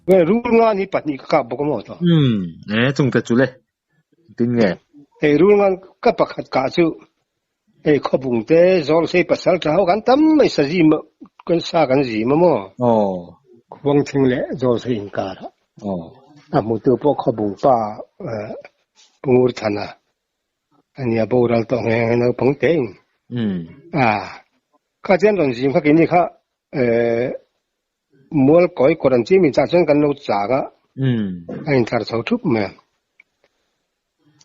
Rul nga ni pahnih ka kap bawk a maw tawh. Umm e chung te chu le tin nge. Hei rul ngan ka pakhat kah chu hei khawbung te zawl sei pasal tha ho kan tam mai sazim kan sa kan zim a maw. Aw. Khuang thing leh zawl sei inkar ah. Aw. A hmutu pawh khawbung pa Pu Ngur Thana ania boral tawh nghe nghe naupang te in. Umm. A kha chuan rawn zim kha keini kha Mual kawi kawr an chi min chah chuan kan lo chak a, a intlar chho thup mai a.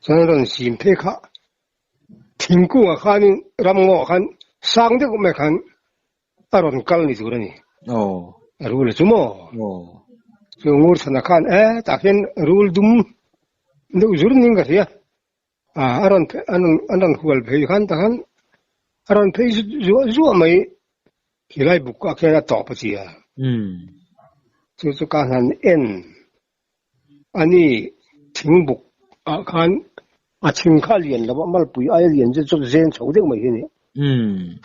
Chuan rawn sim phei kha thingkungah khanin ramngawah khan sang deuh mai khan a rawn kal ni tur a ni. A rul a chu maw? Chu ngur chhanah khan e tah khian rul dum deuh zur ning ka hria. A rawn an rawn hual phei khan tah khan a rawn phei zuah zuah mai helai buk ah khian a tawp a chi a. Chu chu ka han en ani thing buk ah khan a thing kha a lian lo a malpui aia lian chu chu zen chho deuh mai hi a ni.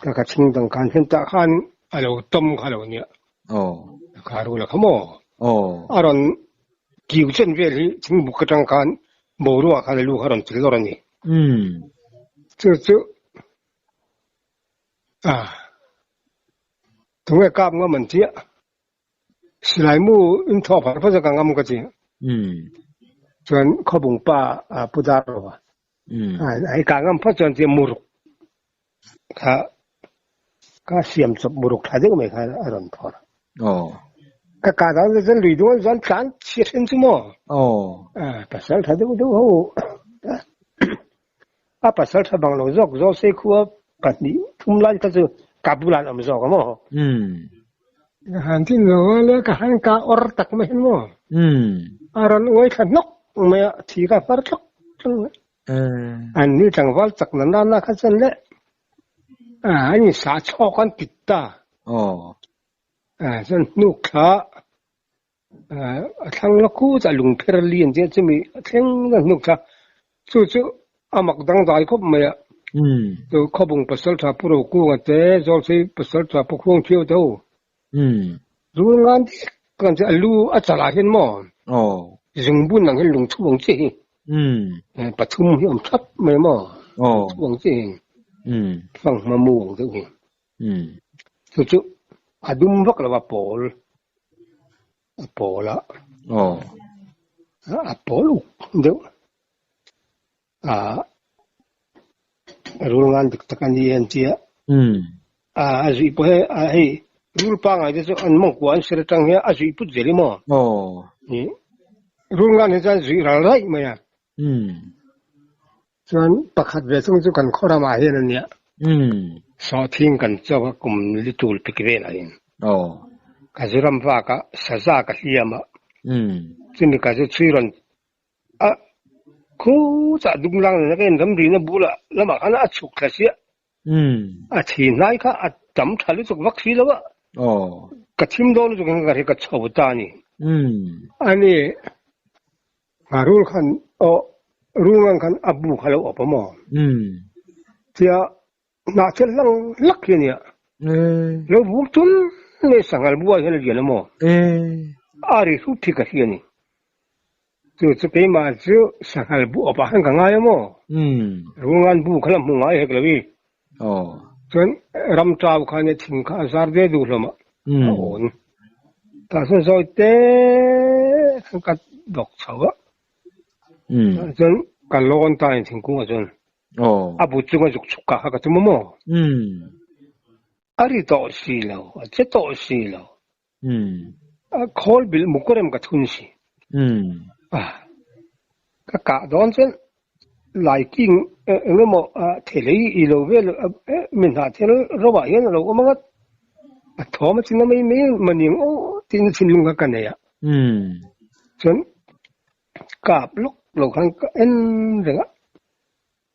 Ka ka thing dang khan hian tah khan a lo tawm kha lo nia. Kha rul a kha maw? A rawn Kiu chen vel hi thingbuk atang khan boruak khan a lu kha rawn til lawr a ni. Chu chu a tunge kap ngam an chiah. Silai mu in thawk phar phar chu ka ngam ka chi. Chuan khawbung pa Pu Darlova a i kah ngam phawt chuan chiah muruk kha ka siam chawp muruk tha deuh mai kha a rawn phawrh a. Ka kah dan chu chuan lui dung an chuan tlan chhia then chu maw? Pasal tha deuh deuh ho a pasal tha bang lo zawk zawk sei khua pahnih thum lai kha chu ka bulah an awm zawk a maw? Ka han tin lo a le ka han ka awr tak mai hian maw? A rawn uai thla hnawk mai a, thi ka far tlawk tlawk mai. An ni tlangval chak na nana kha chuan le an in sah chhawk an tit ta. Chuan hnuk thla a thlang la khu chu a lung pher li an tia chumi a thleng chuan hnuk thla chu chu a mak dangdai khawp mai a. Chu khawbung pasal tha Pu Rokunga te Zawlsei pasal tha Pu Khuangthiau te ho Rul ngan dik kan chu a lu a chalah hian maw zungbun ang hian lungthu ang chi hi pathum hi awm thap mai maw lungthu ang chi hi fanghma mu ang deuh hi chu chu a dum vak lo a pawl a pawl a a pawl uk deuh a rul ngan dik tak a ni an tia a zuih pawh hei a hei rul pangai te chu an mawngkua an sir atang hian a zuih put zel i maw rul ngan hi chuan zuih ral raih mai a chuan pakhat ve chung chu kan khaw ramah hian a nia sawhthing kan chawk a kum li tul pik velah hian ka zu ram vak a saza ka hliam a chumi ka zu chhui rawn A khu chah dum lang nena ka inram rihna bulah lamah khan a chhuk thla chiah. A thi hnai kha a tam tha lutuk vak si lo a. Ka thim dawn lutuk in ka ri ka chho ta a ni. Ani rul khan aw rul ngang khan a bu kha lo awp a maw? Tia hnah thil hlang hlak hi a nia. Lo vur tul mai sanghal buai hian a lian a maw? A ri hrup hi ka hria a ni. Chu chu keimah chu sanghal bu awpah khan ka ngai a maw? Rungan bu kha la hmu ngai hek lo i. Chuan ram tau khan thing kha a zar ve duh hlawm a, a awn. Tah chuan zawi te khan ka dawk chho a. Chuan ka lawn ta in thingkungah chuan. A bu chunga zuk chhuk kah kha ka tum a maw? A ri tawh si lo, a che tawh si lo. A khawl bilh muk rem ka thun si. Ka kah dawn chuan lai king eng emaw thelei i lo vel mi hnah thil ro ah hian a lo awm ang a, a thawm a chin a mai mai maning aw tiin thinlung kha ka nei a. Chuan kap lawk lo khan ka en reng a,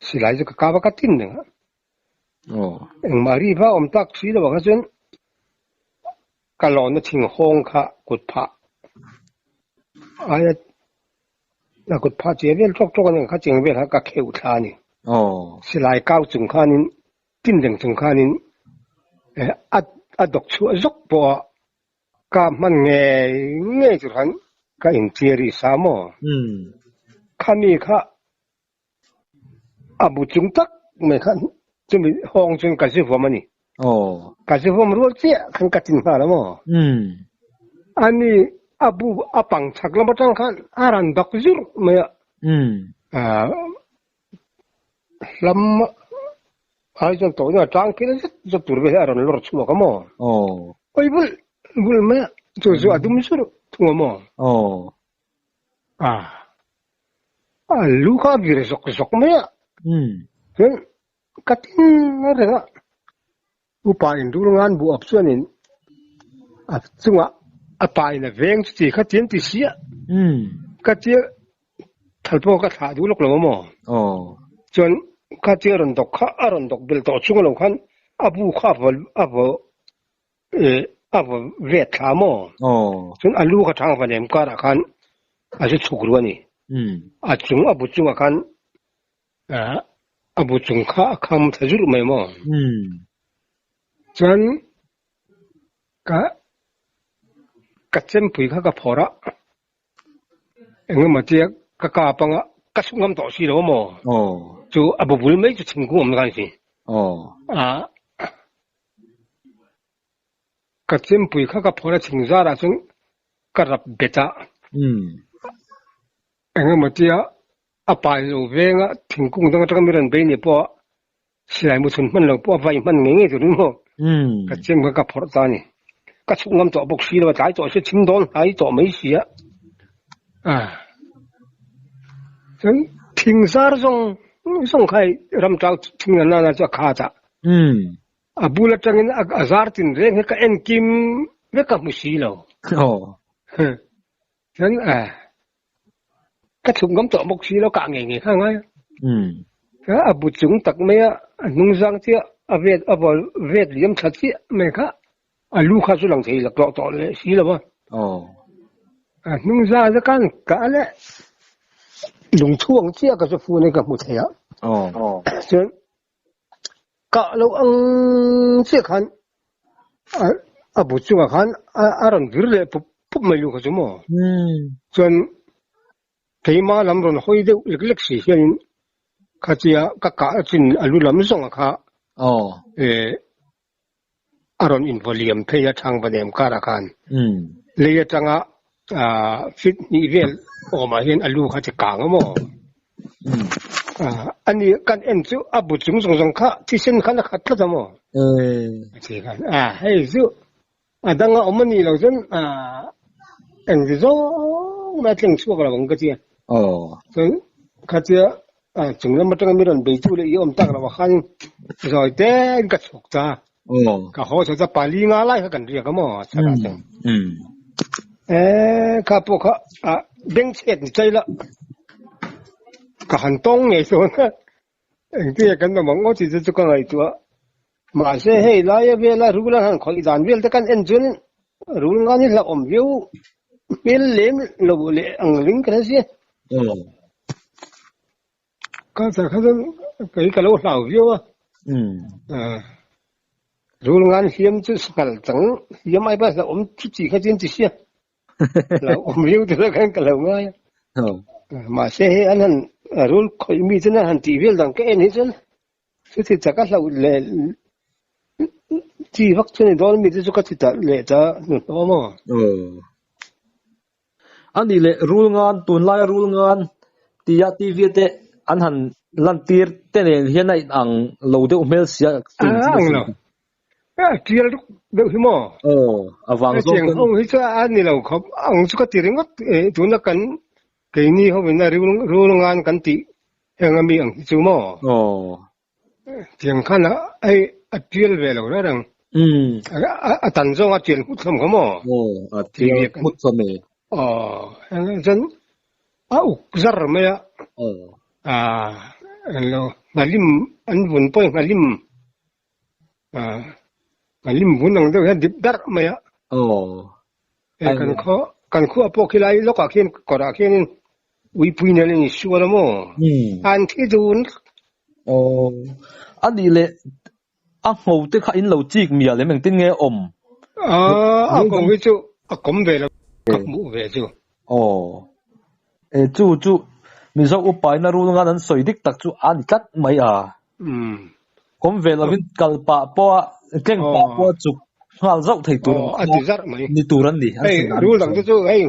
silai chu ka kap a ka tin reng a. Engmah ri va awm tak si lo ah kha chuan ka lawnna thing hawng kha kut phah Aia a kut phah che vel tawk tawk a ni kha cheng vel kha ka kheuh thla a ni. Silai kau chung khanin tin reng chung khanin a a dawk chhuah zawk pawh a ka hman ngei ngei tur khan ka inchhiar i sa maw? Khami kha A bu chung tak mai khan chumi hawng chuan ka zivawm a ni. Ka zivawm rual chiah khan ka tin nghal a maw? Ani a bu a pang chhak lam atang khan a rawn dak zurh mai a. Hlam ai chuan tawhna tang phel zet zet tur vel hi a rawn lawr chhuak a maw? Awi vul vul mai a, chu chu a dum zurh thung a maw? A lu kha a vir zawk zawk mai a, chuan ka tin reng a, upa in rul ngan buh ap chuanin a chungah a pa in a veng chu ti kha tian ti si a, ka tia thal pawh ka thlah duh lawk lo a maw? Chuan ka tia rawn dawk kha a rawn dawk belh tawh chung lo khan a bu kha a vaw A va vet thla maw? Chuan a lu kha thang va nem karah khan a zu chhuk ru a ni. A chung a bu chungah khan a bu chung kha a kham thla zurh mai maw? Chuan ka ka chempui kha ka phawrh a, engemaw tia ka kap anga ka chhuk ngam tawh si lo maw? Chu a bu bul mai chu thingkung awm na khan a si. Ka chempui kha ka phawrh a chhing zarah chuan ka rap bet a, engemaw tia a pai lo venga thingkung dang atanga mi rawn bei ni pawh silai mu chhun hman lo pawh a vai hman ngei ngei tur in maw ka chem kha ka phawrh ta a ni. Ka chhuk ngam tawh bawk si lo a, tlai tawh se chhim dawn hnai tawh mai si a. Chuan thing zar zawng zawng kha hei ram tau thing na nana chu a khat a. A bul atangin a zar tin reng hi ka en kim vek a hmu si lo. Chuan ka chhuk ngam tawh bawk si lo kah ngei ngei kha a ngai a. Chuan a bu chung tak mai a, a hnung zang chiah a vet a vawl vet liam tha chiah mai kha a lu kha chu lang thei laklawh tawh leh si lo a. A hnung zang chu khan kah leh lungchhuang chiah ka chu phone in ka hmu thei a. Chuan Kah loh ang chiah khan a bu chungah khan a rawn vir leh pup pup mai lu kha chu maw? Chuan keimah lam rawn hawi deuh lek lek si hianin khatia ka kah chin a lu lam zawnga kha a rawn invaw liam phei a thang va nem karah khan lei atanga fit hnih vel awmah hian a lu kha chi kang a maw? Ani kan en chu a bu chung zawng zawng kha thisen khan a khat tlat a maw? A ti khan a hei chu a danga awm a nih loh chuan engti zawng mai a tleng chhuak lo ang ka tia. Chuan khatia chung lam atanga mi rawn beitu leh i awm tak loh ah khan zawi tein ka chhuk ta. Ka haw chho ta pali nga lai kha kan riak a maw chhakah chuan. Kha pawh kha beng chhet ni chai la ka han tawng ngei dawn a. Engtin kan awm ang aw tih te chu ka ngaihtuah. Mahse hei laia vela rul an han khawih dan vel te kan en chuan rul ngan hi hlauhawm viau hmel lem lo leh ang ring ka hre sia. Ka char kha chuan kei ka lo hlau viau a. Rul ngan hliam chu sanghal chang hliam ai pawh hlauhawm chu chi kha chuan ti sia. Hlauhawm viau te khan ka lo ngai a. Mahse hei an han rul khawih mi chuan an han tih vel dan ka en hi chuan chuti tak a hlauh leh chi vak chu ni dawn mi te chu ka ti ta leh ta hnuhnawh a maw. A nih leh rul ngan tunlaia rul ngan tia TV te an han lantir te nen hian a inang lo deuh hmel sia a ang lo. A tial ruk deuh hi maw? Aw, a vang zawk ten. Hetiang ho hi chu a ni lo khawp ang chu ka ti ringawt tuna kan keini hovin a rul ngan kan tih heng ami ang hi chu maw? Aw. Tiang khan a hei a tial ve lo reng reng. A tan zawng a tial nghut hlawm kha maw? Aw, a tial nghut hlawm e. Aw, chuan a uk zar mai a. Aw. A, englo, nghalim an vun pawh hi nghalim A lim vun ang deuh hian dip darh mai a. Aw. Hei kan khaw Kan khua pawh khi lai lawkah khian kawrah khianin uipui nen an insual a maw? An thi dun. Aw, a nih leh a ngho te kha in lo chik mial em engtin nge awm? A ngho hi chu a kawm ve lo ka hmuh ve chu. Aw, e chu chu Mizo upaina rul ngan an sawi dik tak chu a ni tlat mai a. Kawm ve lovin kal pah pawha tleng pah pawha chuk nghal zauh thei tur ni tur an ni. Hei rul dang te chu hei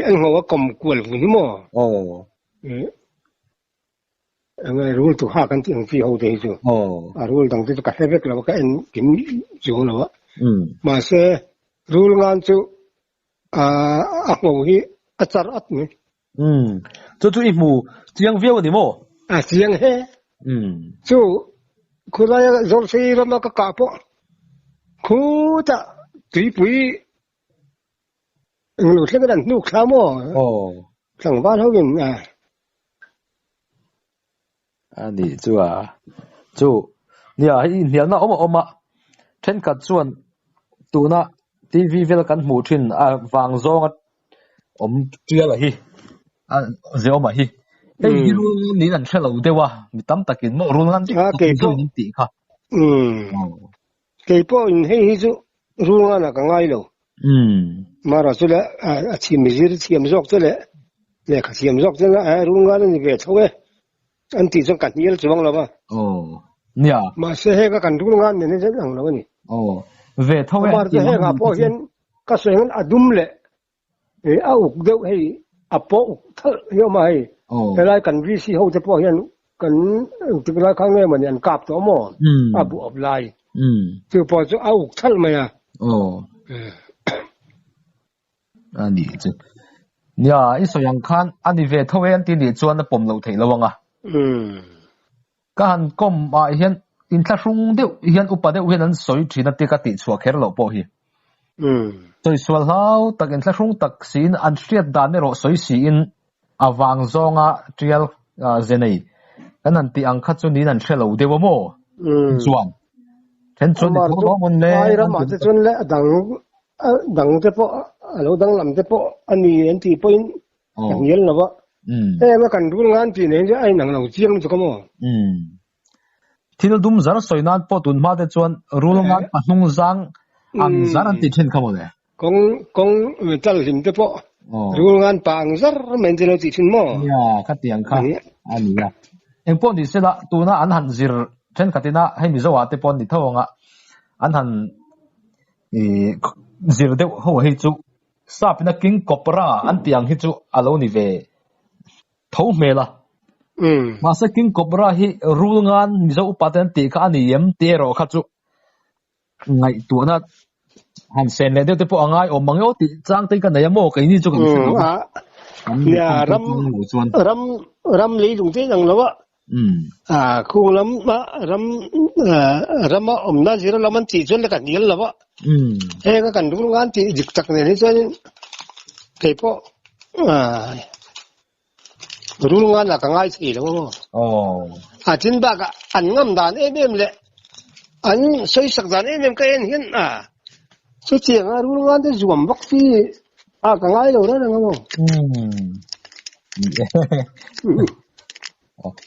an ngho a kawm kual vun hi maw? Aw. Enge rul tu ha kan tih ang chi ho te hi chu. Aw. A rul dang te chu ka hre vek lo a ka en kim chuang lo a. Mahse rul ngan chu a ngho hi a char at mai. Umm. Chu chu i hmu chiang viau a ni maw? A chiang he. Umm. Chu khulaia Zawlsei rama ka kah pawh khutah tuipui englo thleng an hnuk thla maw? Aw. Tlangval ho in a. A nih chu a. Chu nia hei inhnialna awm a awm a, thenkhat chuan tuna TV vel kan hmuh thin a vang zawnga awm tial a hi a ziaawm a hi. Hei hi rul ngan niin an hre lo deuh a, mi tam takin maw rul ngan dik tak ni zawin an tih kha. Kei pawhin hei hi chu rul nganah ka ngai lo. Mara chu le a chhim zir thiam zawk che leh lehkha thiam zawk che a rul ngan a ni ve tho e an tih chuan ka hnial chuang lo va. Aw nia. Mahse heng a kan rul ngan nen hian ang lo a ni. Aw ve tho e. Amar chu hengah pawh hian ka sawi angin a dum leh a uk deuh hei a pawh uk thalh hi a awm a hei. Helai kan VC ho te pawh hian kan engtik lai kha nge mawni an kap tawh maw a bu awp lai. Chu pawh chu a uk thalh mai a. Aw. A nih chu. Nia, i sawi ang khan a ni ve tho e an ti nih chuan a pawm loh theih lo ang a. Ka han kawm ah hian inthlahrung deuh hian upa deuh hian an sawi thin a tia ka tihchhuah kher loh pawh hi. Sawi sual hlau tak inthlahrung tak siin an hriat dan erawh sawi siin a vang zawnga tial ze nei kan han tih ang kha chu niin an hre lo deuh a maw? Chuan then chuan ni tho lawm an le. Ai ramah te chuan le a dang a dang te pawh a lo danglam te pawh a ni an tih pawhin ka hnial lo a. Heng a kan rul ngan tih nei chu a inang lo chiang lutuk a maw? Thil dum zar sawi nan pawh tun hma te chuan rul ngan pahnung zang ang zar an tih thin kha maw le? Kawng kawng tal hlim te pawh rul ngan pa ang zar mai an ti lo tih thin maw? Nia, khatiang kha a ni a. Engpawh ni sela tuna an han zir thenkhatin a hei Mizo ah te pawh an ni tho ang a, an han zir deuh ho hei chu sap ina King Cobra an tih ang hi chu a lo ni ve tho hmel a. Mahse King Cobra hi rul ngan Mizo upa te an tih kha a ni em tih erawh kha chu ngaihtuahna han sen leh deuh te pawh a ngai awm mang emaw tih chang te hi ka nei a maw keini chu kan hre lo va. Nia ram ram ram leilung te ang lo a khung lam a ram rama awmna zira lam an tih chuan le ka hnial lo a heng a kan rul ngan tih dik tak nen hi chuan kei pawh rul ngan ah ka ngai thei lo a a tin bakah an ngam dan em em leh an sawisak dan em em ka en hian a chutiang a rul ngan te zuam vak chi a ka ngai lo reng reng a maw.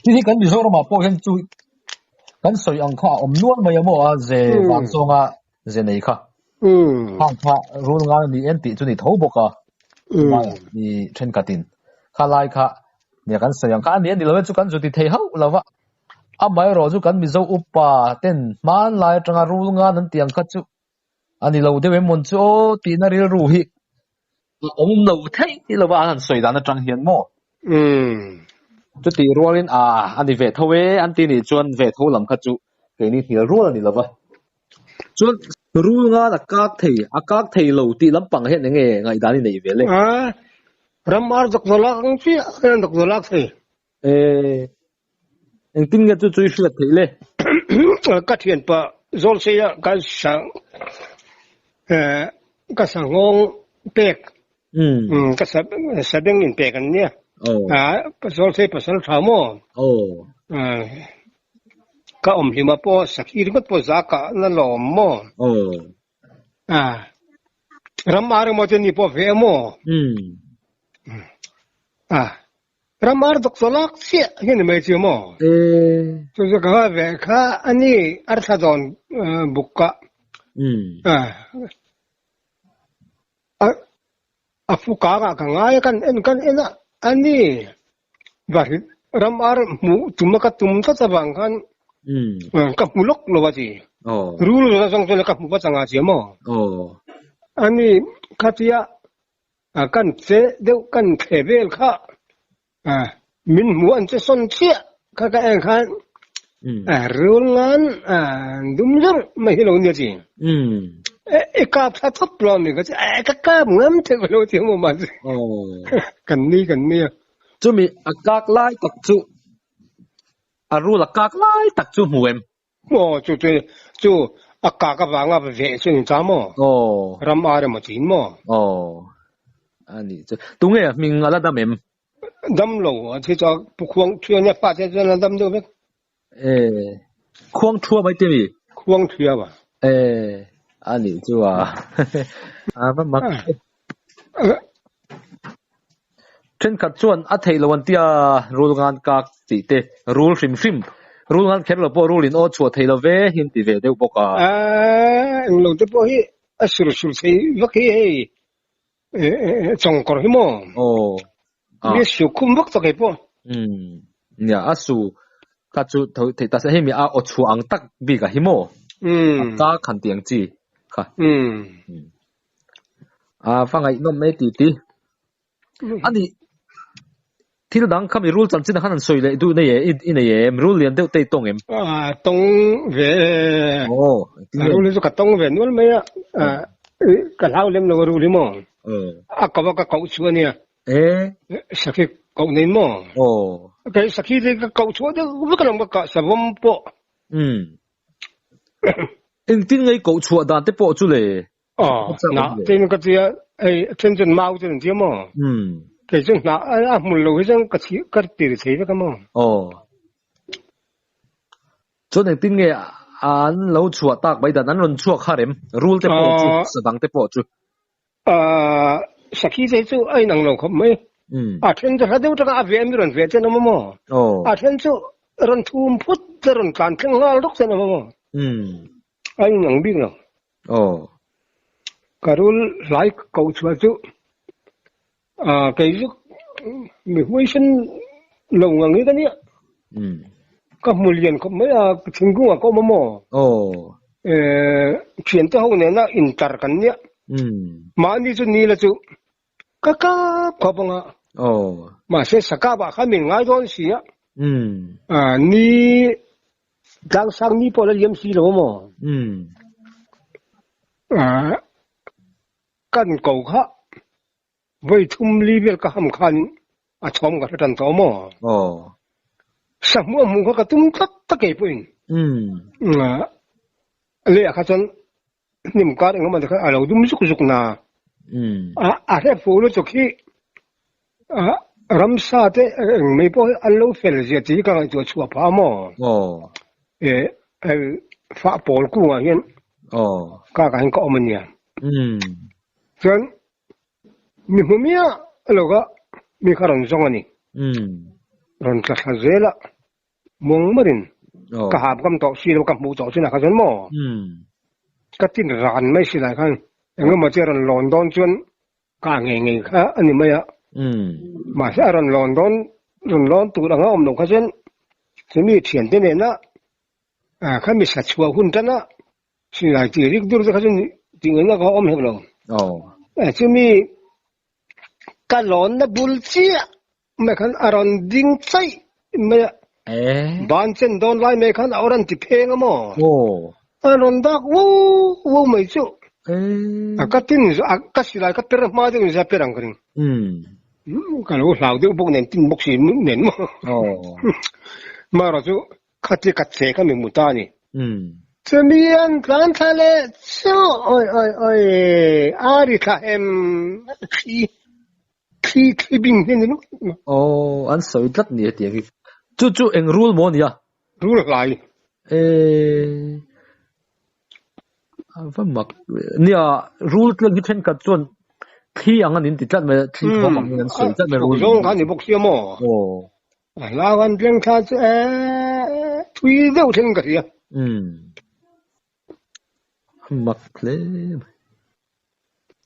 Ti hi kan Mizoram ah pawh hian chu kan sawi ang kha a awm nual mai a maw a ze vang zawnga ze nei kha. Hang kha rul ngan a ni en tih chu ni tho bawk a ni thenkhatin kha lai kha nia kan sawi ang kha a ni a ni lo e chu kan zu ti thei hauh lo va. Amaherawh chu kan Mizo upa ten hmanlai atanga rul ngan an tih ang kha chu A ni lo deuh em mawn chu aw tihna rilru hi a awm lo theih lo va an han sawi dan atang hian maw? Chutih rualin a a ni ve tho e an ti nih chuan ve tho lam kha chu keini hnial rual a ni lo va. Chuan rul ngan a kak thei, a kak thei lo tih lampang hian eng nge ngaihdan i neih ve le? A, ram ar doctor lak ang chiah hian doctor lak thei. E, engtin nge chu chu i hriat theih le? Ka thianpa Zawlseia ka sa ka sanghawng pek ka sa sabeng in pek an nia. Zawlsei pasal tha maw? Ka awm hlima pawh sakhi ringawt pawh za kah na lawm maw? Ram ar emaw te ni pawh ve emaw. A ram ar doctor lak chiah hi ni mai chu maw. Chu chu ka va ve kha a ni ar thla dawn buk ka. A a fu kang ah ka ngai a kan en kan en a a ni va ram ar hmuh tum a ka tum tlat avang khan ka hmu lawk lo a ti. Rul zawng zawng chuan ka hmu va changa chi maw. A ni khatia kan che deuh kan thle vel kha min hmu an che sawn chiah kha ka en khan rul ngan dum zar mai hi lo nia chi. E kap tha thawp lo mi ka chi e ka kap ngam thei lo ti maw ma chi. Kan ni kan ni a. Chumi a kak lai tak chu a rul a kak lai tak chu hmu em? Aw chu chu chu a kak avanga veh chu ni ta maw? Aw. Ram ar emaw chin maw? Aw. A nih chu. Tunge a hming a la dam em? Dam lo a thi chu pu khuang thuia nia fa te chuan a dam deuh vek. E khuang thua mai te mi? Khuang thuia ba. E a nih chu a. A va mak. Thenkhat chuan a theih lo an tia rul ngan kak tih te, rul hrim hrim, rul ngan kher lo pawh rul in aw chhuah thei lo ve hi an ti ve deuh bawk a. A englo te pawh hi a sur sur thei vak hi hei chawngkawr hi maw? Aw. Mi a su khum vak tak hei pawh. Umm nia a su kha chu tho thei ta se hei mi a aw chhuah ang tak bik ah hi maw? Umm. A kak han tih ang chi kha. Umm. A va ngaihnawm mai ti ti. Ani thil dang kha mi rul chanchin ah khan an sawi leh duh nei e i nei em rul lian deuh te i tawng em? A tawng ve e. Aw a rul hi chu ka tawng ve nual mai a ka hlau lem lo a rul hi maw a ko a ka koh chu ania sakhi koh nei maw kei sakhi te ka koh chhuah deuh vek alawm ka kah savawm pawh. Engtin nge i koh chhuah dan te pawh chu le? Aw, hnah te in ka tia, hei a then chuan mau te an tia maw? Kei chu hnah a hmun lo hi chuan ka chhi ka tir thei vek a maw? Aw. Chuan engtin nge an lo chhuah tak mai dan an rawn chhuak har em? Rul te pawh chu, sadang te pawh chu. Aaa, sakhi te chu a inang lo khawp mai. A then chu hla deuh taka a veh a mi rawn veh ten a awm a maw? Aw. A then chu rawn thum phut te rawn tlan thleng nghal rawk ten a awm a maw? A inang bik lo. Aw. Ka rul hlai koh chhuah chu ah kei chu mi huaisen lo ngang hi ka nia. Ka hmu lian khawp mai a, thingkung ah ka awm a maw? Aw. Eh thiante ho nena intar kan nia. Mahni chu ni la chu ka kap khawp ang a. Aw. Mahse sakap ah khan min ngai dawn si a. Ah ni Tlangsang ni pawh la liam si lo maw? Ah, kan ko kha voi thum li vel ka ham khan a chhawm ka hre tan tawh maw? Aw. Sa hmuh a hmuh kha ka tum tlat ta kei pawhin. Ah, leh ah kha chuan hnim kar engemaw te kha a lo dum zuk zuk na. A a hre fuh lutuk hi ah ramsa te eng mai pawh hi an lo fel zia tih hi ka ngaihtuah chhuah phah a maw? Aw. Eh hei fah pawl kungah hian Aw. kak ah hian ka awm a nia. Chuan mi hmu miah lo kha mi kha rawn zawng a ni. Rawn tla thla zel a. Muang marin ka hap ngam tawh si lo, ka hmuh tawh chinah kha chuan maw ka tin ran mai si lai khan engemaw chu a rawn lawn dawn chuan ka ngei ngei kha a ni mai a. Mahse a rawn lawn dawn rawn lawn tur anga awm lo kha chuan chumi thiante nena kha mi sa chhuah hun tana silai tih rik dur te kha chu tih ngaihna kha awm hek lo. Chumi ka lawnna bul chiah Mai khan a rawn ding chaih mai a. Ban chen dawn lai mai khan a rawn ti pheng a maw? A rawn dak wo wo mai chu. A ka tin a ka silai ka per hma deuh in zia per ang ka ring. Ka lo hlau deuh bawk nen tin bawk si nen maw. Marawh chu khati ka che kha mi hmu ta a ni. Chumi an tlan thla leh chu oi oi oi a ri thla hem thli. Thli thli bing hi ni lutuk mai. Aw, an sawi tlat ni hetiang hi. Chu chu eng rul maw nia? Rul hlai. Eee. Va mak nia rul tleng hi thenkhat chuan thli ang an inti tlat mai a, thli thawm angin an sawi tlat mai rul. Zawng kha ni bawk sia maw? Aw. A hlau an tleng thla chu e thui deuh thleng ka hria. Umm. Mak hle mai.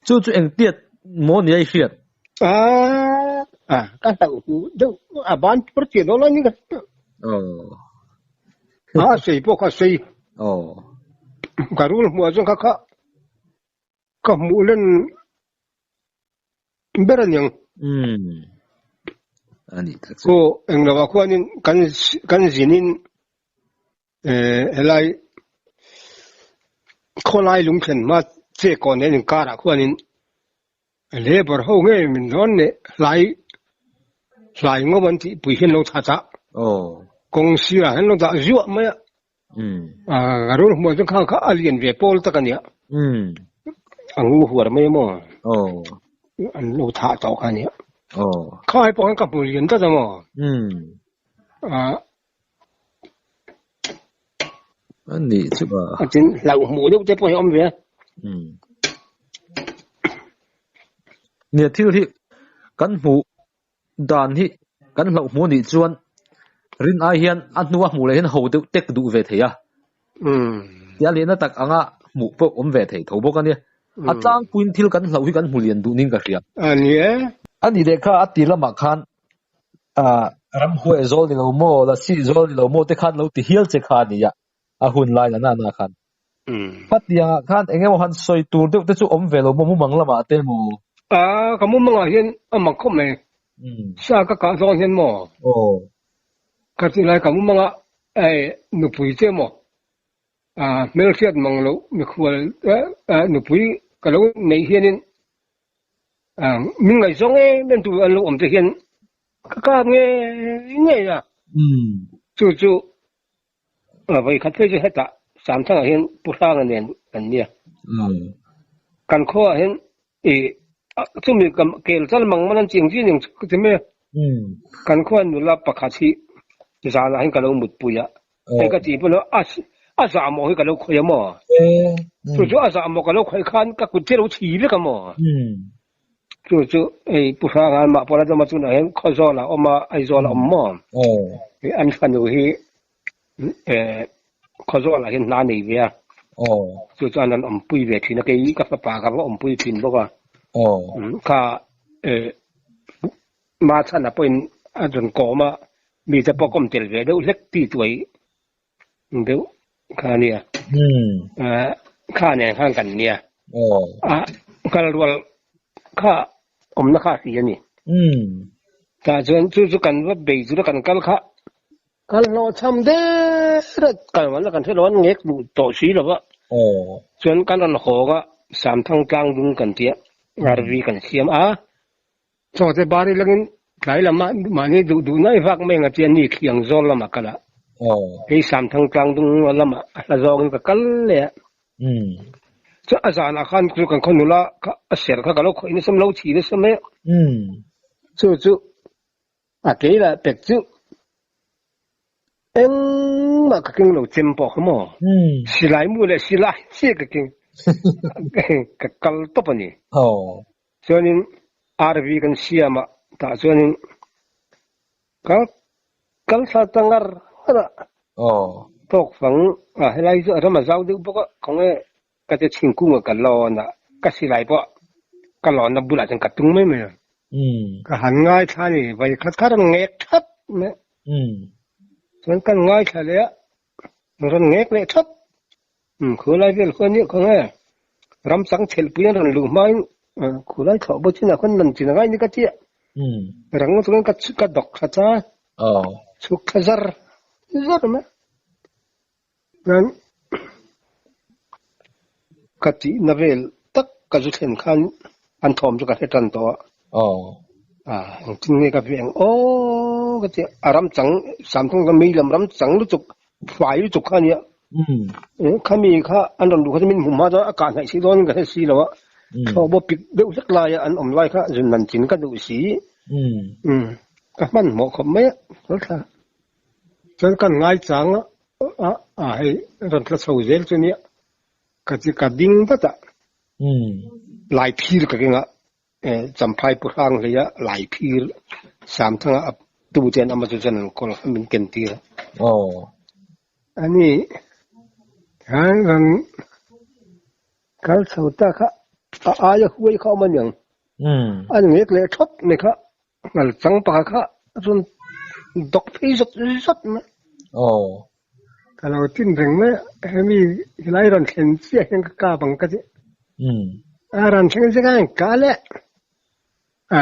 Chu chu engtiat maw nia i hriat? A a ka hlauh hmuh deuh a ban pawr chiah dawn lai ni ka hria. Aw. A sei pawh kha a sei. Aw. Ka rul hmuh ah chuan kha kha ka hmuh len ber a niang. Umm. A nih tak chu. Aw englo ah khuanin kan kan zinin Helai khawlai lungthlen hma che kawn nen inkarah khuanin labour ho nge min dawn leh hlai hlai ngawm an tih pui hian lo that a, kawng sirah hian lo dah zuah mai a, a rul hmuh chu khang kha a lian ve pawl tak a nia, a ngu huar mai maw, an lo thah tawh kha a nia, kha pawh khan ka hmu lian tlat a maw. A nih chu a. A tin hlauh hmuh deuh te pawh hi a awm ve a. Umm. Nia thil hi kan hmuh dan hi kan hlauh hmuh anih chuan rin ai hian a hnua hmuh leh hian ho deuh tek duh ve thei a. Umm. Tia lehna tak anga hmuh pawh awm ve thei tho bawk a nia. A tlangpuiin thil kan hlauh hi kan hmu lian duh ning ka hria. A ni e. A nih leh kha a ti lamah khan Ah, ramhuai zawl ni lo maw, lasi zawl ni lo maw te khan lo ti hial che kha a ni a, a hun lai la nana khan. Khatiangah khan eng emaw han sawi tur deuh te chu awm ve lo maw mumang lamah te maw? Ah, ka mumangah hian a mak khawp mai. Sa ka kah zawn hian maw? Aw. Ka ti lai ka mumangah ei nupui che maw? Ah, hmelhriat mang loh mikhual nupui ka lo neih hianin Min ngaihzawng em em tu an lo awm te hian ka kap nge ngei a. Chu chu vawi khat phei chu hetah Samthangah hian Pu Hranga nen kan nia. Kan khuaah hian i chumi kel chal mang man an ching zing ang chu ti mai a. Kan khuaah nula pakhat hi zanah hian ka lo mutpui a. Hei ka tih pawh lo a a zahmawh hi ka lo khawih a maw? Chu chu a zahmawh ka lo khawih khan ka kut che lo chhi vek a maw? Chu chu hei Pu Hranga mah pawh la dawm a chunah hian Khawzawl ah a awm a, Aizawl a awm maw? Hei an fanu hi Khawzawl ah hian hna nei ve a. Chu chuan an awmpui ve thin a, kei ka fapa ka va awmpui thin bawk a. Kha Machhana pawhin a rawn kawm a, mite pawh kawm tel ve deuh hlek ti tuai deuh kha a nia. Kha nen khan kan nia. A kal rual kha awmna kha a hria a ni. Tah chuan chu chu kan va bei chu kan kal kha kal hlawhchham der a kal ngaihna kan hre lo a, ngek duh tawh si lo va. Chuan kan rawn hawng a, Samthang tlang dung kan tia, RV kan siam a. Chaw te bar ilangin tlai lamah mahni duh duh nai vak mai ang a tia ni thliang zawl lamah kal a. Kei Samthang tlang dung lamah a hla zawngin ka kal leh a. Chuan a zanah khan chu kan khaw nula kha a ser kha ka lo khawih nasa lo chhi nasa mai a. Chu chu a kei lah pek chu engmah ka keng lo chem pawh kha maw. Silai mu leh silai chiah ka keng ka kal tawp a ni. Chuanin RV kan siam a, tah chuanin kal kal thla ta ngar ngar a. Tawk fang a, helai chu a ram a zau deuh bawk a, khawnge ka che chhingkung a ka lawn a, ka silai pawh ka lawnna bulah chuan ka tung mai mai a. Ka han ngaithla a ni, vai khat kha rawn ngek thap mai a. Chuan kan ngaithla leh a, rawn ngek leh thap. Khulai vel khuan nih khawnge ram chang thelhpui an rawn luh hmain khulai thlawh bo chinah khuan man chin a ngai ni ka tia. Rang chuan ka ka dawk thla cha chhuk thla zar zar mai. Chuan ka tihna vel tak ka zu thlen khan an thawm chu ka hre tan tawh a. Engtin nge ka veng aw ka tia a ram chang Samthung ka mei lam ram chang lutuk Fai lutuk kha a nia. Khami kha an rawn luh kha chu min hmu hma chuan a kah hnaih si dawn ka hre si lo a. Thlawh pawh pik deuh hlek laia an awm lai kha zun man chin ka duh si. Ka hmanhmawh khawp mai a, kal thla. Chuan kan ngaichang a, a hei rawn tla chho zel chu nia. Ka chi ka ding vat a. Lai phir ka keng a, Champhai Pu Hrang hlei a lai phir Samthanga a tu ten ama chu chuan an kawl kha min ken tir a. Ani khan ran kal chho ta kha a aia huai kha awm aniang. An ngek leh thawt mai kha ngal chang pakhat kha a rawn dawk phei zawt zawt mai. Ka lo tin reng mai a, hemi helai rawn thlen chiah hian ka kap ang ka ti. A rawn thleng chiah khan ka leh a,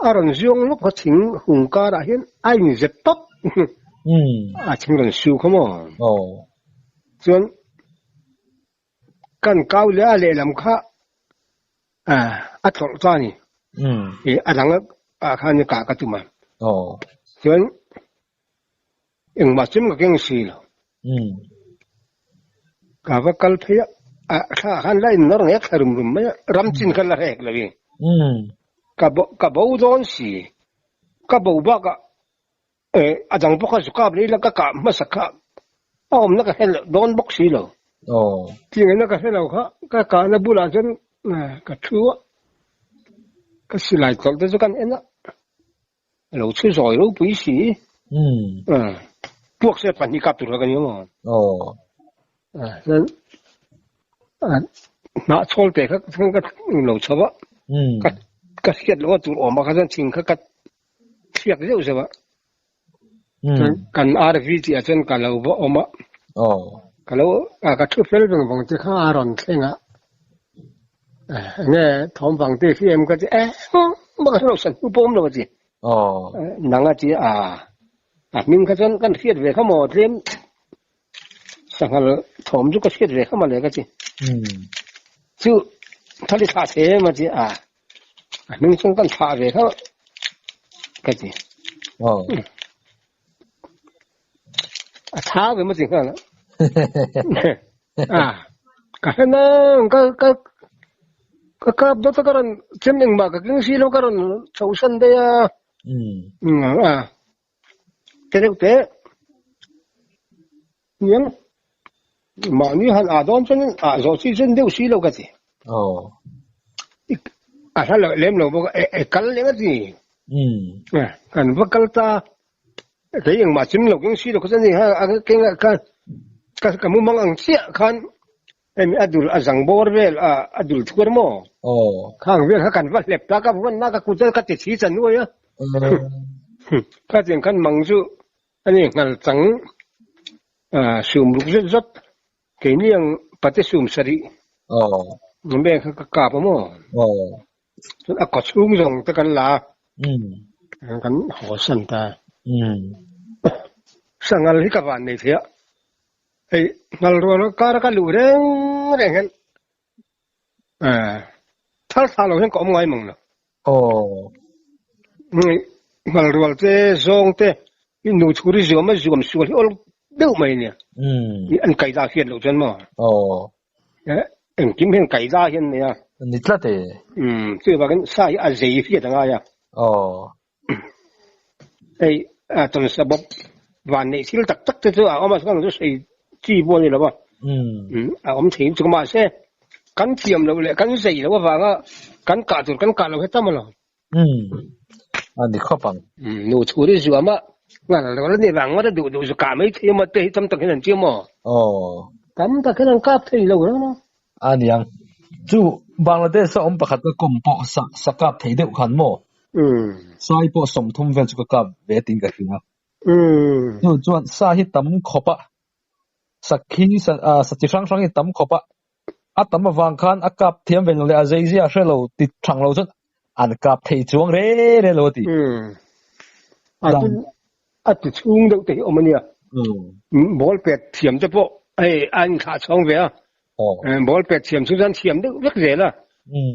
a rawn zuang lawk kha thing hung karah hian a inzep tawp a thing rawn su kha maw. Chuan kan kau leh a lehlam kha a tlawlh ta a ni. A dang ah khan kah ka tum a. Chuan Engmah chim ka keng si lo. Ka va kal phei a, a thla khan la in nawr ngek thla rum rum mai a, ram chin khan la hrek lo i. Ka bo ka bo dawn si. Ka bo bakah a dang pawh kha zu kap leh ila ka kah hmasa kha a awmna ka hre dawn bawk si lo. Tingaihna ka hre lo kha ka kahna bulah chuan ka thu a, ka silai tawlh te chu kan en a. A lo chhu zawi ropui si. Puak se pahnih kap tur kha ka ni maw? Chuan hnah chhawl te kha chuan ka lo chho a. Ka ka hriat loh a tur awm a kha chuan thing kha ka thliak zeuh zeuh a. Chuan kan RV tih ah chuan ka lo va awm a. Ka lo ka thu fel veng vawng te kha a rawn thleng a. Enge thawm vang te hi em ka ti eh mah ka hre lo san hnu pawh awm lo a ti. Nang a ti a a hming kha chuan kan hriat ve kha maw tlem sanghal thawm chu ka hriat ve kha mawle ka ti. Chu thali thlah thei em a ti a a hming chuan kan thlah ve kha ka ti. A tha ve maw ti nghal a. A ka hre nang ka ka ka kap dawt a ka rawn chem engmah ka keng si lo ka rawn chho san daih a. A te deuh teh niang mahni han ah dawn chuan ah zawh chi chuan deuh si lo ka ti. A hla loh lem lo bawk a e kal leh ngawt ni. Kan va kal ta Kei engmah chim lo keng si lo kha chuan hei a keng ah khan ka ka mumang ang chiah khan hemi a dul a zang bawr vel a a dul thuar maw khang vel kha kan va hlep ta ka vawn na ka kut ka ti thi chan nuai a kha tiang khan mang chu ani nghal chang sum ruk zet zet keini ang pate sum sarih vel kha ka kap a maw Chuan a kawchhung zawng te kan la a, kan haw san ta. Sanghal hi ka van nei thei a, hei nghal rual kar a ka luh reng reng hian thal thla lo hian ka awm ngai mang lo. Nghal rual te zawng te i nu chhur i zuam a zuam sual hi awl deuh mai nia. An kaida hriat loh chuan maw. Engkim hian kaida hian nei a. Ni tlat e. Umm chuvangin sa hi a zei hriat a ngai a. Aw. Hei a tawnsa bawk van neih thil tak tak te chu a awm a chuan chu sei chi pawh a ni lo a. Umm a awm thei chu mahse kan thiam loh leh kan zei loh avanga kan kah tur kan kah loh hi tam a lo. Umm a ni khawp ang. Umm nu chhur i zuam a ngal lo la ni vang ngawt a duh duh zu kah mai thei a maw te hi tam tak hian an chiam maw? Aw. Tam tak hian an kap thei lo reng a. A niang. Chu Bangladesh a awm pakhat ka kawm pawh sa sa kap thei deuh khan maw? Umm. Sai pawh 30 vel chu ka kap ve tiin ka hria. Umm. Chu chuan sa hi tam khawp a, sakhi sa sa chi hrang hrang hi tam khawp a, A tam avang khan a kap thiam ve lo leh a zeizia a hre lo ti thang lo chuan an kap thei chuang re re lo a ti. A ti a ti chhung deuh te hi awm a nia. Ball pet thiam te pawh hei a inthlah chhawng ve a. Ball pet thiam chu chuan thiam deuh vek zel a.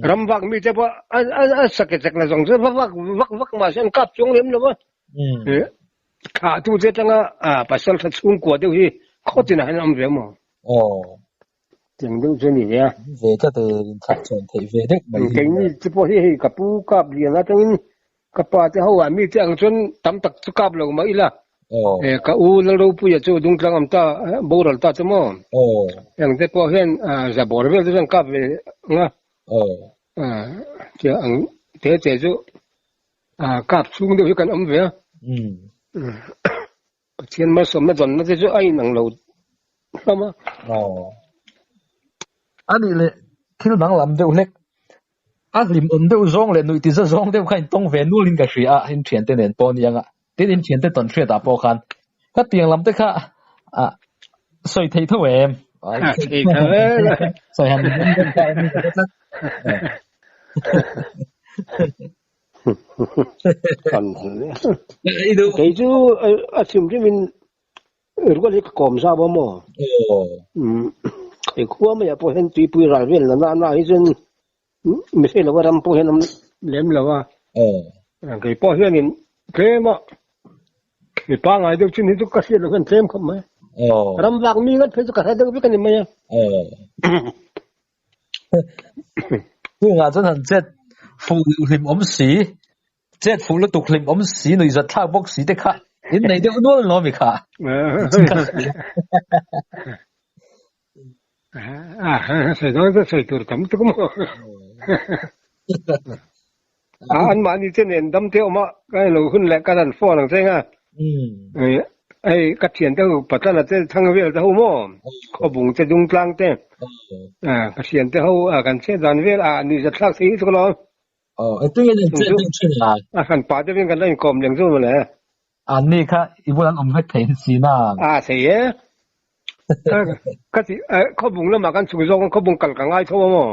Ram vak mi te pawh a a sake chak na zawng chu vak vak vak vak mahse an kap chuang lem lo a. Thlah tu te atanga pasal tha chhungkua deuh hi khaw tinah hian an awm ve maw? Tiang deuh chu a ni ve a. Ve tlat e, inthlah chhawn theih ve deuh mai hi. Keini chu pawh hi hei ka pu kap lian atangin ka pa te ho ah mi te ang chuan tam tak chu kap lo mah ila. Ka u Lalropuia chu dungtlang am ta boral ta chu maw? Eng te pawh hian zabawr vel te chuan kap ve ang a. Tia ang te te chu kap chhung deuh hi kan awm ve a. Pathian malsawmna dawnna te chu a inang lo hlawm a. A nih leh thil danglam deuh hlek a hlim awm deuh zawng leh nuih tiza zawng deuh kha intawng ve nualin ka hria a, in thiante nen pawh aniang a, tin in thiante tawn hriatah pawh khan ka tiang lam te kha ah sawi thei tho em? Thei tho e. Sawi han ni deuh kha em ni ka hre tlat. Kei chu a chim rimin rual hi ka kawm zau a maw? Hei khua maiah pawh hian tuipui ral vel na na hi chuan mi hre lo a ram pawh hian awm lem lo a. Kei pawh hianin tlem a mi pangai deuh chin hi chu ka hriat loh hian tlem khawp mai. Ram vak mi ngat phei chu ka hre deuh vek a ni mai a. Chungah chuan han chet fuh hlim awm si, chet fuh lutuk hlim awm si, nuihzat thlak bawk si te kha in nei deuh nual lo mi kha. Sawi dawn chu sawi tur tam tuk maw. An mahni che nen dam te awm a, ka lo hun leh ka han phone ang che nga. Hei ka thian te ho Patlana te thang vel te ho maw khawbung te dung tlang te ka thian te ho kan chhiat dan vel a nuihzat thlak thei hi chu ka lo. Aw engtin nge an chet deuh thin a? A hran pah deuhin kan la inkawm leng chu mawle. An ni kha i bulah an awm vek thei si na. A thei e. Ka ti khawbung lamah kan chhuk zawk khawbung kal ka ngai tho a maw?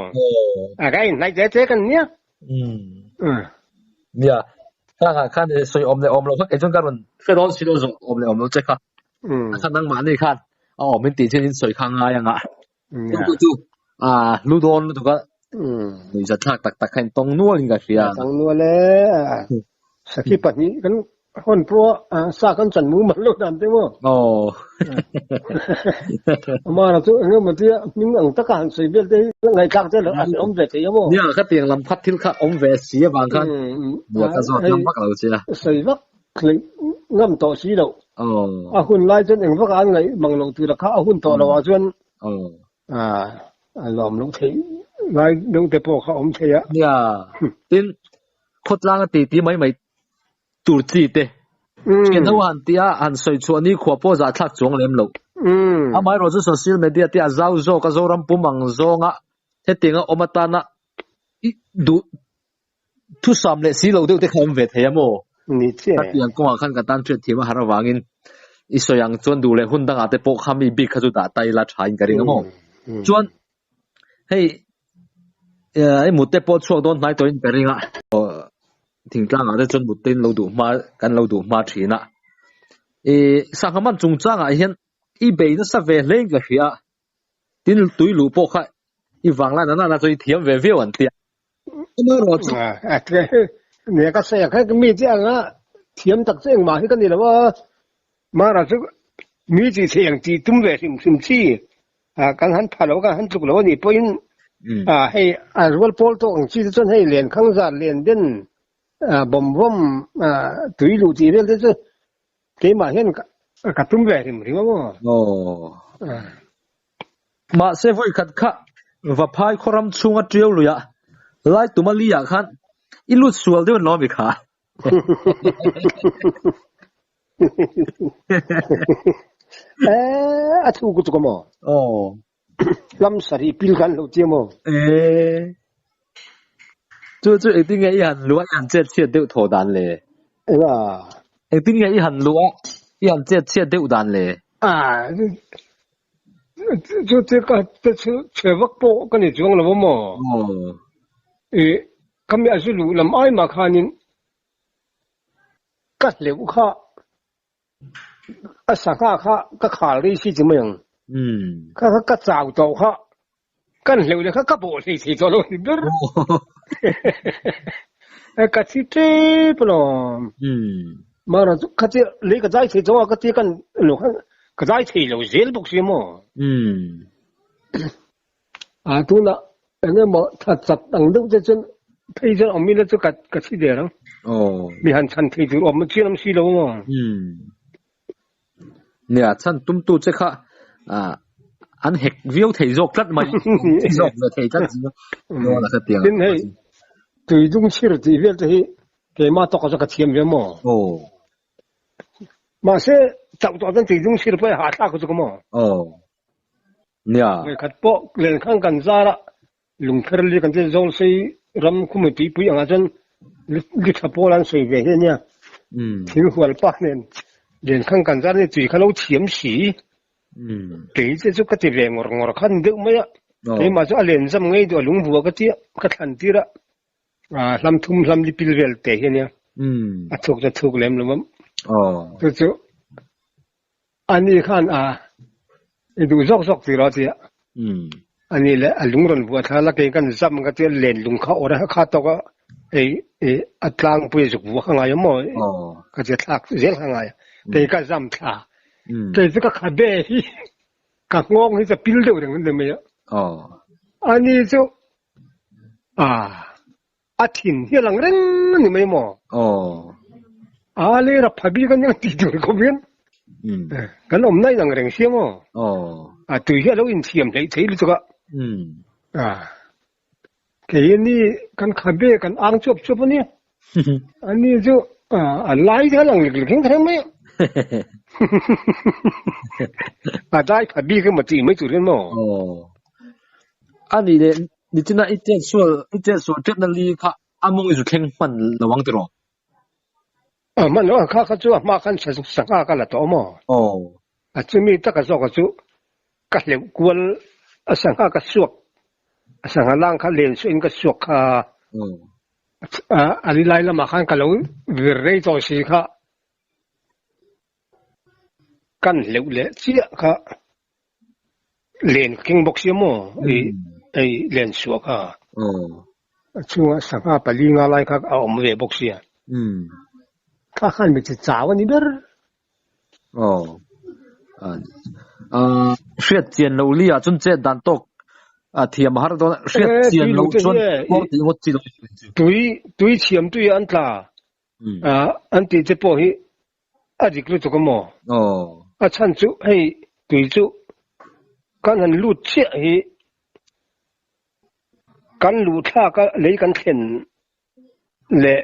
A ka inhnaih che che kan nia. Nia, khangah khan sawi awm leh awm lo kha kei chuan ka rawn hre dawn si lo zawh awm leh awm lo che kha. A khan nangmahni khan a awm in tih chian in sawi kha ngai anga. Chu pawh chu a hlu dawn lutuk a. Nuihzat thlak tak tak kha in tawng nual in ka hria. Tawng nual e. Sakhi pahnih kan hawn pawh a sa kan chan mu man lo dan te maw. Aw. Amara chu eng emaw tia hming ang taka han sawi vel te hi ngaihthlak te a awm ve thei a maw. Nia ka tiang lam khat thil kha awm ve si avang khan nia ka zawt ngam vak lo che a. Sawi vak hlei ngam tawh si lo. A hun lai chuan eng vak an ngaih mang lo tur a kha a hun tawh lo ah chuan a lawm loh theih lai deuh te pawh kha awm thei a. Nia tin khawtlang a titi mai mai tur chi te thian ho han tia han sawi chhuah ni khua pawh zah thlak chuang lem lo. Amaherawh chu social media te a zau zawk a Zoram pum ang zawnga hetianga awm atana i duh Thusam leh si lo deuh te kha awm ve thei a maw? Ni chiah e. Hetiang kawngah khan ka tan hriat thiam a har avangin i sawi ang chuan duh leh hun dangah te pawh kha mi bik kha chu dah ta ila tha in ka ring a maw? Chuan hei i mut te pawh chhuak dawn hnai tawhin ka ring a. Thingtlangah te chuan mut te in lo duh hma kan lo duh hma thin a. I sangha man chungchangah hian i bei nasa ve hle in ka hria a. Tin tui luh pawh kha i vang lai nana na chu i thiam ve viau an tia. Amaherawh chu. Nia ka sawi ang kha mi che anga thiam tak chu engmah hi ka ni lo a, mara chu mi chi thei ang tih tum ve hrim hrim chi kan han pha lo kan han tluk lo a nih pawhin hei a rual pawl tawk ang chi te chuan hei len khang zat len den bawm vawm tui luh tih vel te chu Keimah hian ka tum ve hrim hrim a maw? Aw. Mahse vawi khat kha Vaphai khawram chhunga ṭiau luiah lai tuma li ah khan i lut sual deuh an lo ami kha. Eh, a thu ku chu ka maw? Aw. Lam sarih pil khan lo tia maw? Eh. Chu chu engtin nge i han luh a i han chet chhiat deuh thaw dan le? Enga? Engtin nge i han luh a i han chet chhiat deuh dan le? Ah, chu chu ka te chu chhe vak pawh ka ni chuang lo a maw? Aw. I ka mi a zu luh lam ai mah khanin ka hleuh kha A sangha kha ka khal rei si chi mai ang. Kha kha ka chau tawh kha kan hleuh leh kha ka bawh hlei thei tawh lo ni ber. Ka thi tep alawm. Mara chu kha che lei ka zai thei tawh a ka tia kan lo khan ka zai thei lo zel bawk si maw. A tunah eng emaw that chak ang deuh te chuan phei chuan awm ila chu ka ka thi der ang. Aw. Mi han chhan thei tur awm chian awm si lo maw. Nia chhan tum tu che kha an hek viau thei zawk tlat mai zawk ve thei tlat dawn a khatiang. Tin hei tui dung chhir tih vel te hi keimah tawk chu ka thiam ve maw? Aw. Mahse chauh tawh chuan tui dung chhir pawh hi hahthlak chu ka maw? Aw. Nia. Vawikhat pawh lenkhang kan zar a Lungpher li kan ti Zawlsei ram khumui tuipui angah chuan li tha pawl an sawi ve hi a nia. Thil hual pa nen lenkhang kan zar ni tui kha lo thiam si. Kei che chu ka ti ve ngawr ngawr khan deuh mai a. Keimah chu a len zam ngei duh a lungbua ka tia ka thlan tir a. Hlam thum hlam li pil vel te hi a nia. A thuk chu a thuk lem lo a. Chu chu Ani khan a i duh zawk zawk ti rawh tia. Ani le a lung rawn vuah thla la kei kan zam ka tia len lung kha awrh a kha tawk a ei a tlangpui a zuk vuah kha ngai a maw ka tia thlak zel kha ngai a kei ka zam thla kei chu ka khabe hi ka nghawng hi chu pil deuh reng an ti mai a ani chu a A thin hi a lang reng a ni mai maw? A le ra pha bik a nia tih tur khawp hian kan awm na inang reng sia maw? A tui hi a lo inthiam hleih thei lutuk a. Kei ani kan khabe kan ang chuap chuap a nia. Ani chu a lai te a lang lek lek reng mai a. A dai pha bik emaw tih mai tur hian maw? A nih leh Nichina i chet sual i chet sual tepna li kha a mawng i zu thleng hman lo ang tiraw? A hman lo ang kha kha chu a hma khan sangha ka la tawh a maw? Aw. A chumi taka zawka chu ka hleuh kual a sangha ka suak a sangha lang kha len suahin ka suak kha a li lai lamah khan ka lo vir rei tawh si kha kan hleuh leh chiah kha. Len ka keng bawk sia maw ei len suah kha a chhungah sangha pali nga lai kha a awm ve bawk sia thla khan mi chi chau a ni ber. Aw hriat chian loh li ah chuan chet dan tawk a thiam a har dawn a hriat chian loh chuan kawr tih ngawt chi lo tui tui thiam tui an tla an tih te pawh hi A dik lutuk a maw? A chhan chu hei tui chu kan han lut chiah hi kan luh thlak a lei kan thlen leh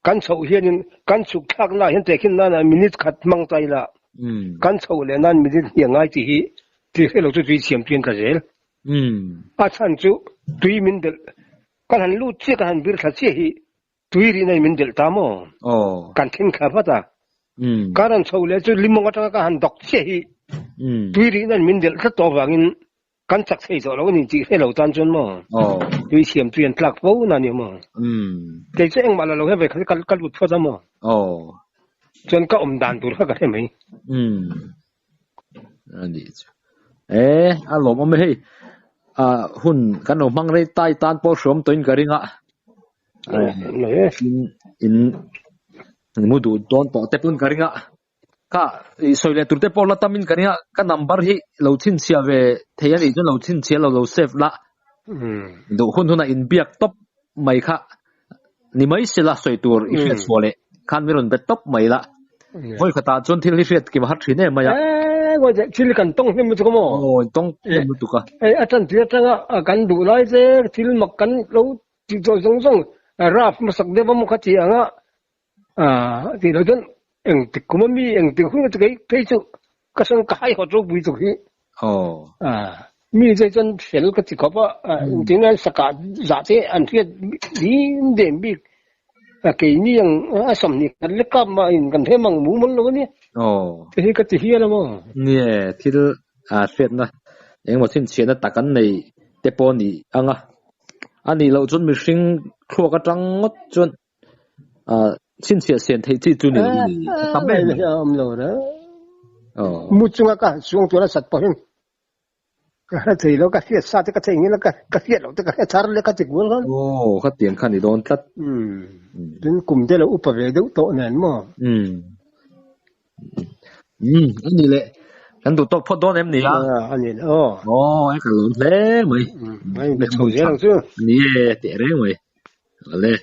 kan chhoh hianin kan chhuk thlak naah hian tehkhin nana minute khat hmang ta ila kan chhoh leh nan minute hnih a ngai tih hi tih hre lo chu tui thiam tui an tla zel. A chhan chu tui min belh kan han lut chiah kan han bir thla chiah hi Tui rihna in min delh ta maw? Kan thleng thla vat a. Ka rawn chho leh chu limawng atanga ka han dawk chiah hi tui rihna in min delh tlat tawh avangin kan chak thei tawh lo a ni tih hre lo tan chuan maw tui siam tui an tlak fo na nia maw? Kei chu engmah la lo hian vawikhat hi ka lut phawt a maw? Chuan ka awm dan tur kha ka hre mai. E, a lawmawm e hei. Hun kan lo hmang rei tai tan pawh hrawm tawhin ka ring a. In mu duh dawn tawh te pawn ka ring a. Kha i sawi leh tur te pawh la tamin ka ring a. Ka number hi lo chhinchhiah ve thei a nih chuan lo chhinchhiah lo lo save la. Duh hun hunah inbiak tawp mai kha ni mai sela sawi tur i hriat chhuah leh khan mi rawn bet tawp mai la. Vawi khatah chuan thil hi hriat kim a har thin em mai a. Thil kan tawng hnem lutuk a maw? Aw, tawng hnem lutuk a. A tan tir atanga kan duh lai te thil mak kan lo tih tawh zawng zawng rap hmasak deuh a maw kha ti ang a, tih loh chuan engtik kum a mi engtik hun a ti kei phei chu ka sawn ka haihawt ropui tuk hi. Mi te chuan fel ka ti khawp a, engtin nge sakah zah te an hriat ding dem bik a keini ang a sawmhnih khat lek kap mah in kan hrem ang mumal lo a nia. Te hi ka ti hial a maw? Nie, thil hriatna engemaw chhinchhiahna tak an nei te pawh a ni ang a. A nih loh chuan mihring thluak atang ngawt chuan chhinchhiah sian theih chi chu ni lo ni. A tam em mai. Awm lo reng. Mu chunga ka han suang tur a sat pawhin ka hre thei lo, ka hriat sa te ka thei ngil a, ka hriat loh te ka hre thar leh ka ti kual khan. Aw, khatiang kha ni dawn tlat. Tin kum te lo upa ve deuh tawh nen maw? Umm a ni leh kan duh tawk phawt dawn em ni a? A ni leh aw. Aw e ka lawm hle mai. Umm a inbe chho zel ang chu. Ni e teh reng mai. Ale.